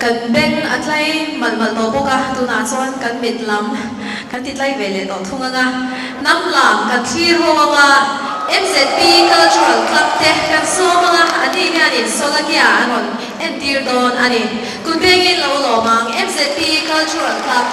Kan beng a tlai malh malh tawh bawk a, tunah chuan kan mit lam kan ti tlai ve leh tawh thung ang a. Hnam lam kan thlir ho ang a, MZP Cultural Club te kan sawm ang a, ani hianin Solakia an rawn entir dawn a ni. Kut bengin lo lawm ang, MZP Cultural Club.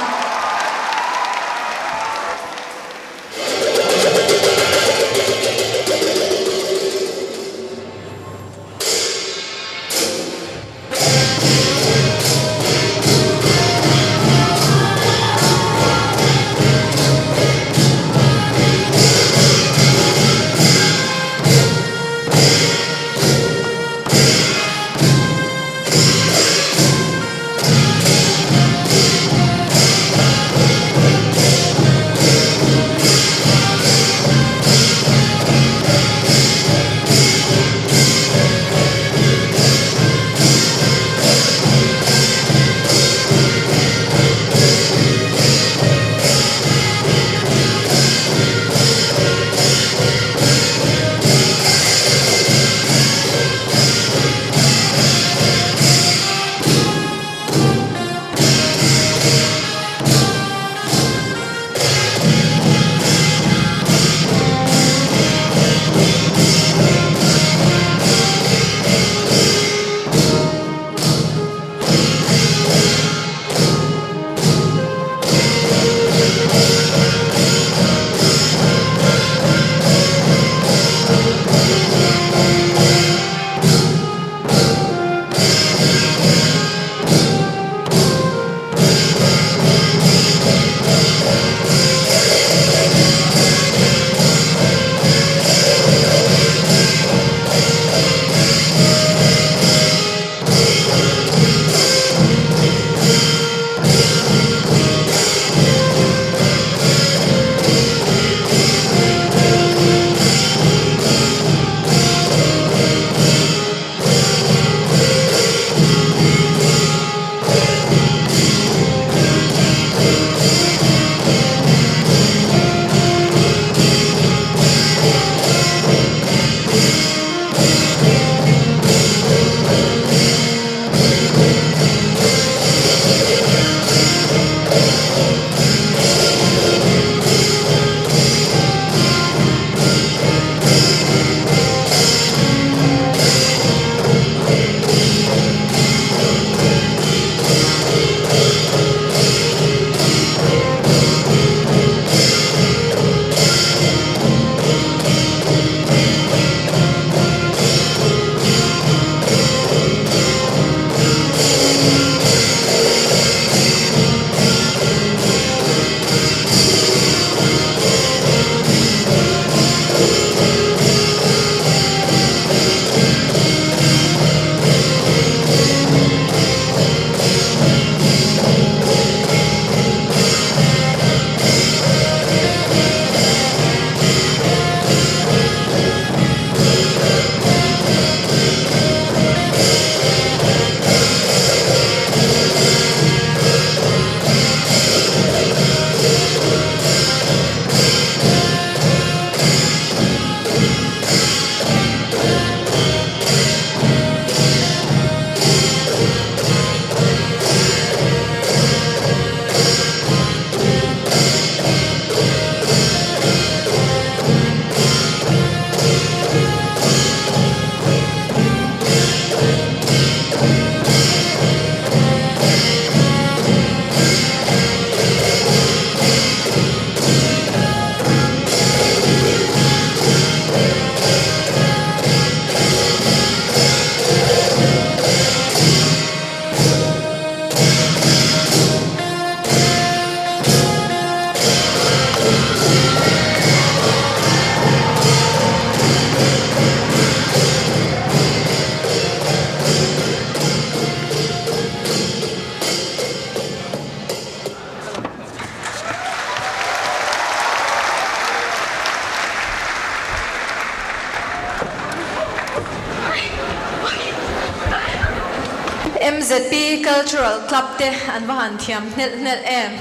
MZP Cultural Club te an va han thiam hnelh hnelh em?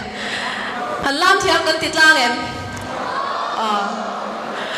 Han lam thiam kan ti tlang em? Aw.